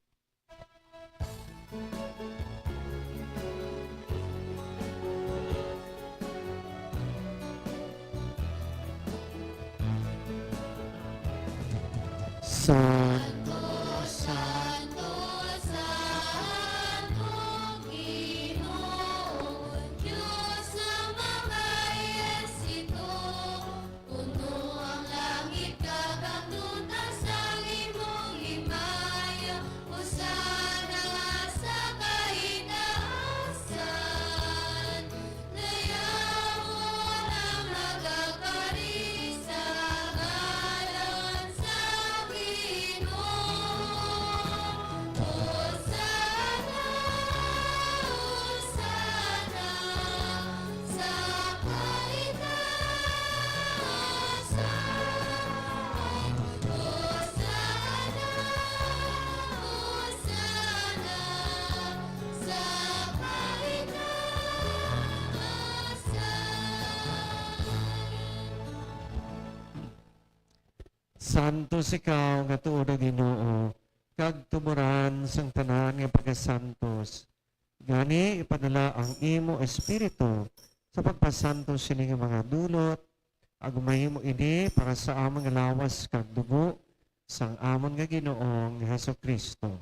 Santo, santo, santo, Ginoo, Dios sa mga ehersito. Puno ang langit kag ang duta sang imong himaya. Hosana sa kahitaasan. Dayawon ang nagakari sa ngalan sang Ginoo. Hosana, Hosana sa kahitaasan. Hosana, Hosana sa kahitaasan. Santos ikaw nga tuod, O Ginoo, kag tuboran sang tanan nga pagkasantos. Gani, ipadala ang imo Espiritu sa pagpasantos sini nga mga dulot, agod mahimo ini para sa amon nga lawas kag dugo sang amon nga Ginoong Jesu-Cristo.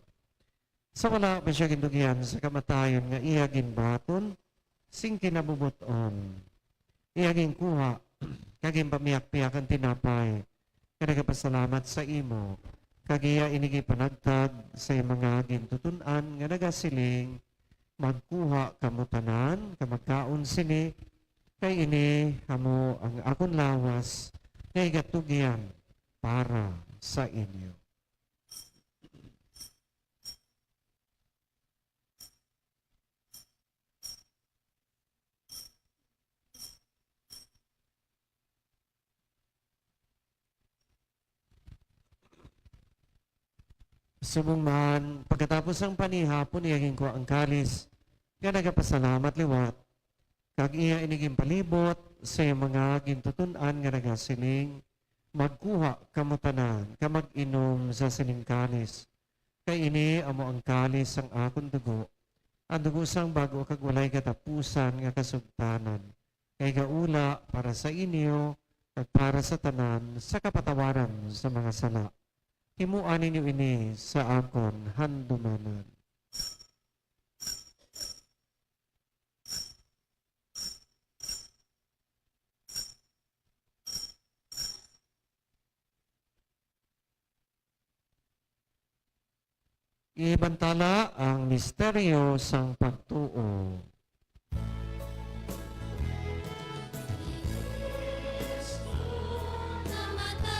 Sa wala pa sia gindugyan sa kamatayon nga iya ginbaton sing kinabubot-on, iya ginkuha kag ginpamihak-pihak ang tinapay, nga nagapasalamat sa imo, kag iya ini ginpanagtag sa iyang mga gintuton-an, nga nagasiling: Magkuha kamo tanan, kag magkaon sini, kay ini amo ang akon lawas nga igatugyan para sa inyo. Subong man, pagkatapos sang panihapon, iya ginkuha ang kalis, nga nagapasalamat liwat, kag iya ini ginpalibot sa iyang mga gintuton-an nga nagasiling: Magkuha kamo tanan, kag mag-inom sa sining kalis, kay ini amo ang kalis sang akon dugo, ang dugo sang bag-o kag walay katapusan nga kasugtanan, kay gaula para sa inyo kag para sa tanan sa kapatawaran sa mga sala. Himoa ninyo ini sa akon handumanan. Ibantala ang misteryo sang pagtuo. Namatay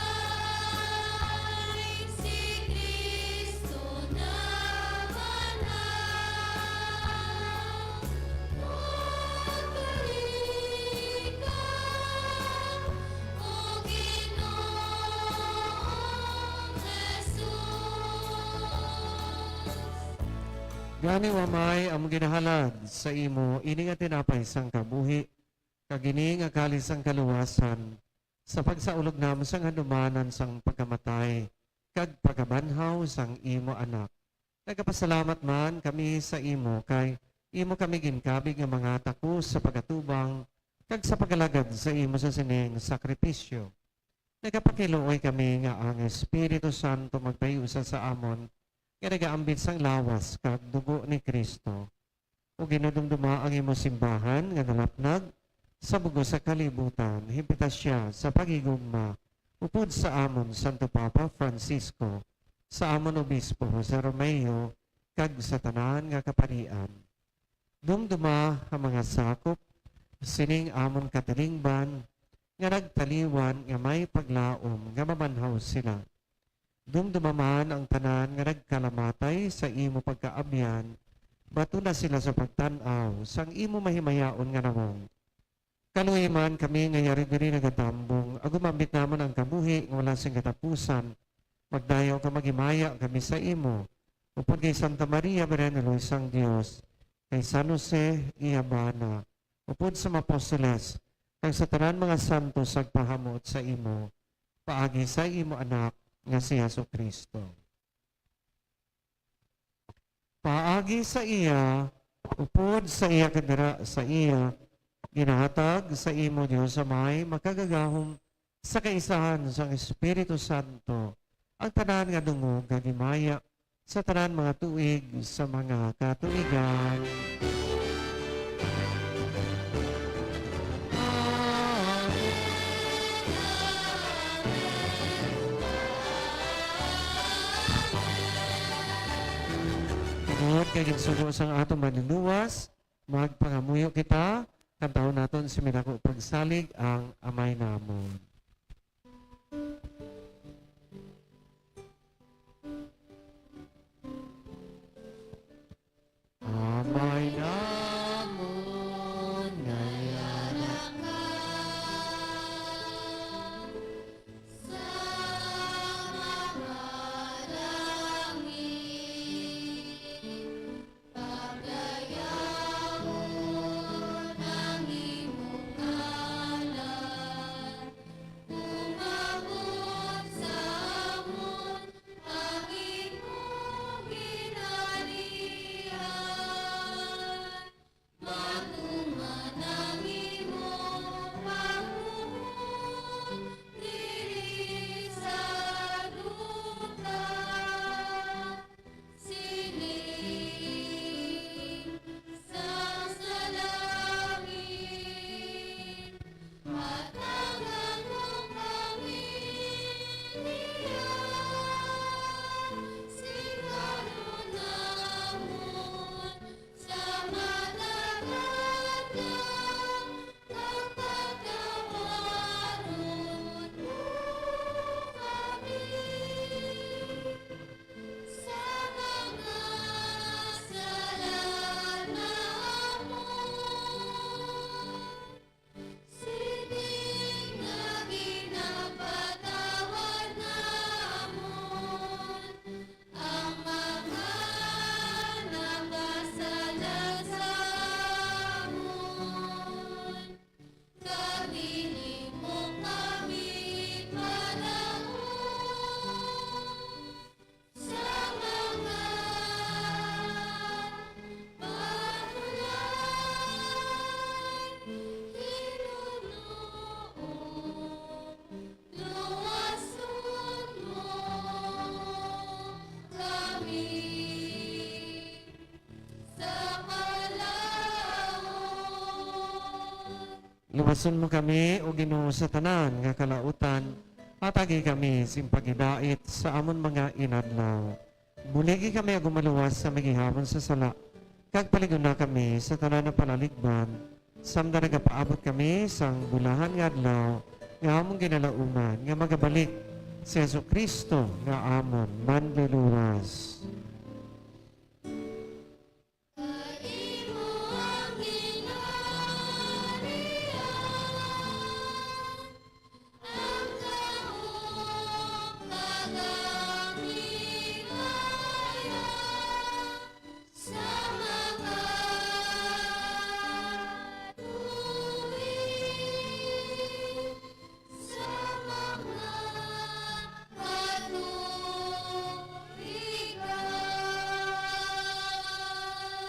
si Cristo, Gani, O Amay, among ginahalad sa imo ini nga tinapay sang kabuhi, kag ini nga kalis sang kaluwasan, sa pagsaulog namon sang handumanan sang pagkamatay kag pagkabanhaw sang imo Anak. Nagapasalamat man kami sa imo kay imo kami ginkabig nga mga takos sa pagatubang kag sa pagalagad sa imo sa sining sakripisyo. Nagapakiluoy kami nga ang Espiritu Santo magpahiusa sa amon nga nagaambit sang lawas kag dugo ni Cristo. O ginadumduma ang imo simbahan nga nalapnag sa bug-os sa kalibutan, himpita sia sa paghigugma upod sa amon Santo Papa Francisco, sa amon Obispo Jose Romeo, kag sa tanan nga kaparian. Dumduma ang mga sakop sining amon katilingban nga nagtaliwan nga may paglaom nga mabanhaw sila. Dumduma man ang tanan nga nagkalamatay sa imo pagkaabyan, batuna sila sa pagtan-aw sang imo mahimayaon nga nawong. Kaluoyi man kami nga yari diri nagatambong, agud maambit namon ang kabuhi nga wala sing katapusan. Magdayaw ka, maghimaya kami sa imo. Upod kay Santa Maria, Birhen nga Luoy sang Dios, kay San Jose, iya bana, upod sa mga apostoles, kag sa tanan mga santos nagpahamot sa imo, paagi sa imo Anak nga si Jesu-Cristo. Paagi sa iya, upod sa iya, kag dira sa iya, ginahatag sa imo, Dios Amay, makagagahom sa kaisahan sang Espiritu Santo, ang tanan nga dungog kag himaya sa tanan mga tuig sa mga katuigan. Tungod kay ginsugo sang aton Manlulowas, magpangamuyo kita, kantahon naton sa madako pagsalig ang Amay namon. Amay namon nga yara ka sa mga langit, pagdayawon ang imong ngalan, umabot sa amon ang imong ginharian. Matuman ang imong paghukom diri sa duta, siling sang sa langit. Hatagan mo kami niya sing karon namon sa matag adlaw, kag patawaron mo kami sa mga sala namon. Siling nga ginapatawad namon ang mga nakasala sa amon, kag dili mo kami padayon sa mga pahulay, Ginoo, luwason mo kami sa kalaut. Luwason mo kami, O Ginoo, sa tanan nga kalautan, hatagi kami sing paghidait sa amon mga inadlaw. Buligi kami agud maluwas sa amon gihapon sa sala, kag palig-onna kami sa tanan nga palaligban, samtang nagapaabot kami sang bulahan nga adlaw nga amon ginalauman nga magabalik si Jesu-Cristo nga amon Manluluwas. Kay imo ang gingharian, ang gahom, kag ang himaya, sa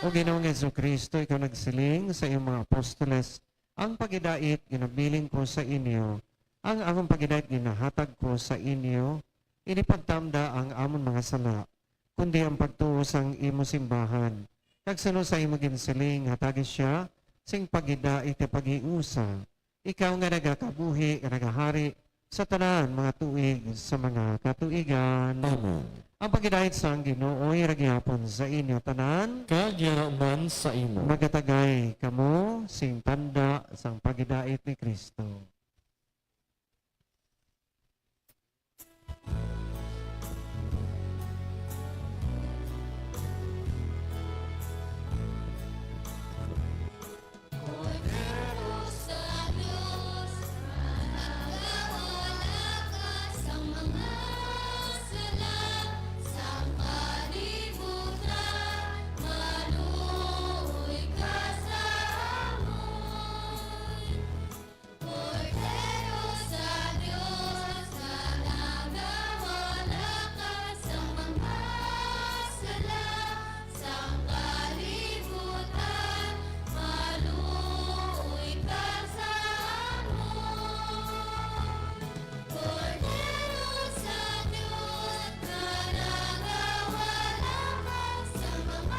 O Ginoong Jesu-Cristo, ikaw nagsiling sa iyong mga apostoles, "Ang pagidait ginabilin ko sa inyo, ang akong pagidait ginahatag ko sa inyo, indi pagtamda ang amon mga sala, kundi ang pagtuo sang imo simbahan." Kag suno sa imo ginsiling, hatagi siya sing pagidait nga paghiusa, ikaw nga nagakabuhi, nga nagahari sa tanan mga tuig sa mga katuigan. Amen. Ang pagidait sang Ginoo ira gihapon sa inyo tanan. Kag yara man sa imo. Magatagay kamo sing tanda sang pagidait ni Cristo. Kordero sa Dios, nga nagawala ka sa mga sala sang kalibutan, maluoy ka sa amon. Kordero sa Dios, nga nagawala ka sa mga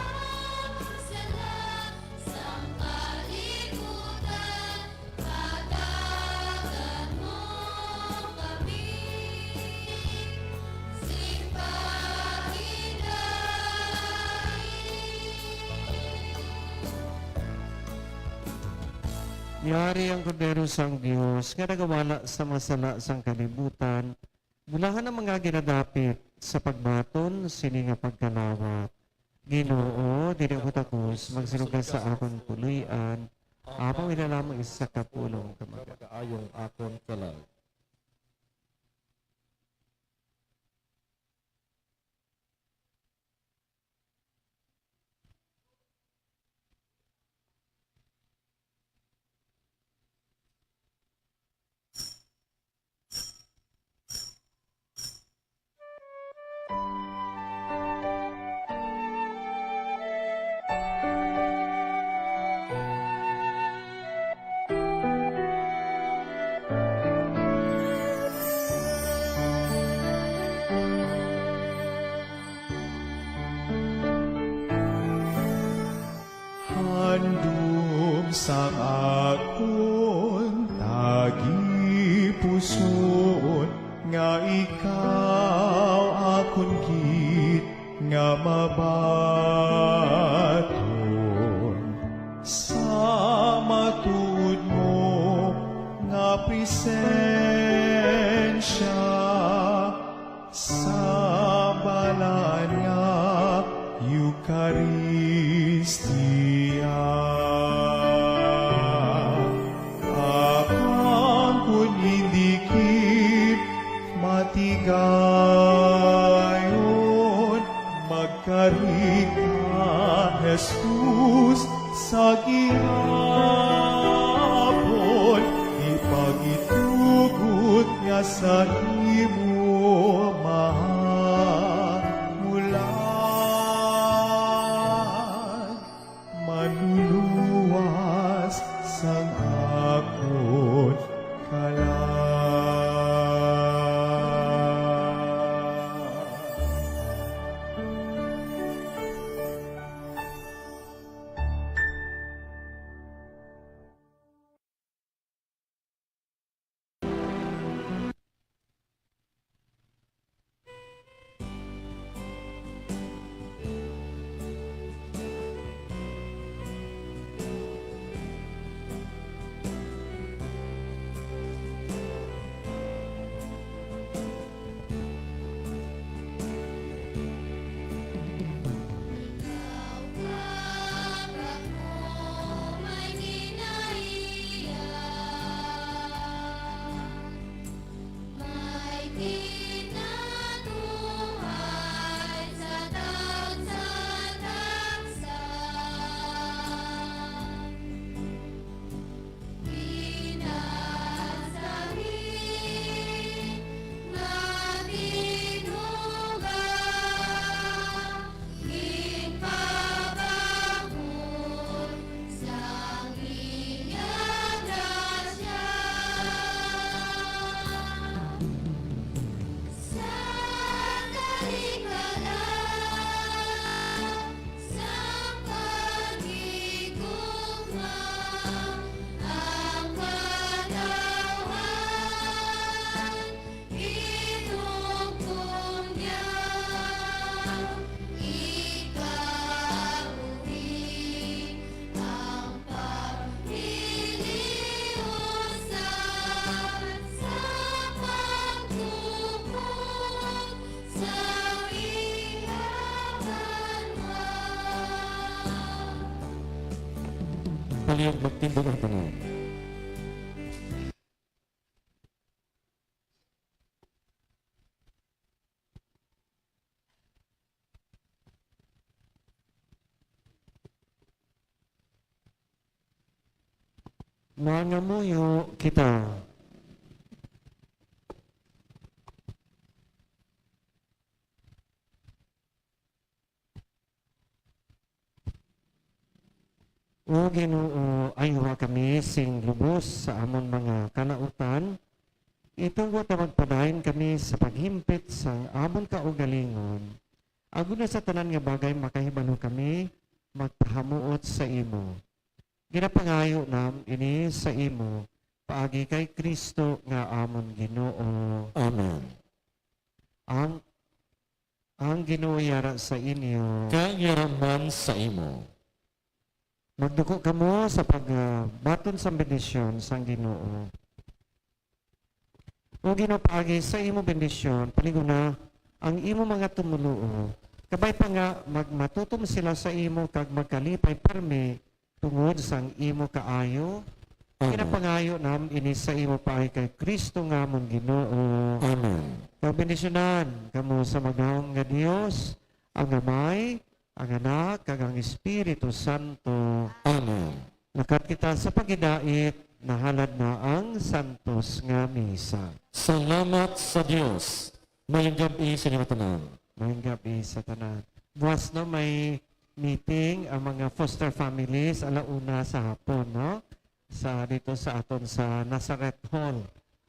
sala sang kalibutan, hatagan mo kami sing pagidait. Yari ang Kordero sang Dios, nga nagawala sa mga sala sang kalibutan. Bulahan ang mga ginadapit sa pagbaton sini nga pagkalawat. Ginoo, dili ako takos, magsulod ka sa akon puloy-an, apang ila lamang isa ka pulong ka maga-, magaayong akon kalag. Handom sang akon tagipusoon, nga ikaw akon gid nga mabaton sa matuod mo nga presensya. Sa balaan nga Eukaristia, apang kon indi gid matigayon, magkari ka, Jesus, sa gihapon, ipagitugot nga sa imo mahamulan, manluluwas sang akon kalag. Palihog magtindog ang tanan. Mangamuyo kita. O Ginoo, ayuha kami sing lubos sa amon mga kalautan. Itugot nga magpadayon kami sa paghimpit sang amon kaugalingon, agod nga sa tanan nga bagay makahibalo kami magpahamuot sa imo. Ginapangayo nam ini sa imo paagi kay Cristo nga amon Ginoo. Amen. Ang, ang Ginoo yara sa inyo. Kag yara man sa imo. Magduko kamo sa pagbaton sang bendisyon sang Ginoo. O Ginoo, paagi sa imo bendisyon, palig-ona ang imo mga tumoluo. Kabay pa nga magmatutom sila sa imo kag magkalipay pirme tungod sang imo kaayo. Amen. Ginapangayo nam ini sa imo paagi kay Cristo nga amon Ginoo. Amen. Kag bendisyonan kamo sa magahom nga Dios, ang Amay, ang Anak, kag ang Espiritu Santo. Amen. Lakat kita sa paghidait, nahalad na ang santos nga misa. Salamat sa Dios. Mayong gab-i sa inyo tanan. Mayong gab-i sa tanan. Buwas, no, may meeting ang mga foster families, ala una sa hapon, no? Sa, dito sa aton sa Nazareth Hall.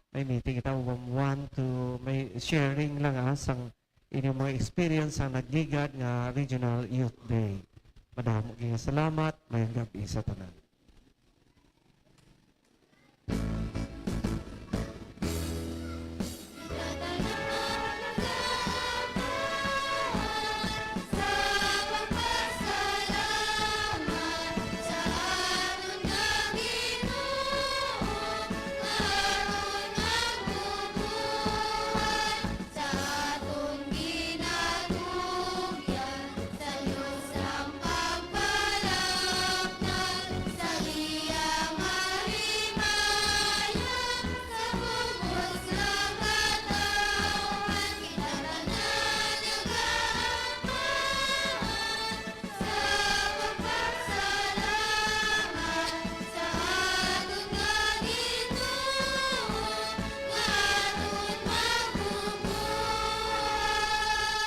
May meeting kita, one to, may sharing lang, ah, sang inyong mga experience sa nagligad nga Regional Youth Day. Madamo gyud nga salamat, mayong gab-i sa tanan.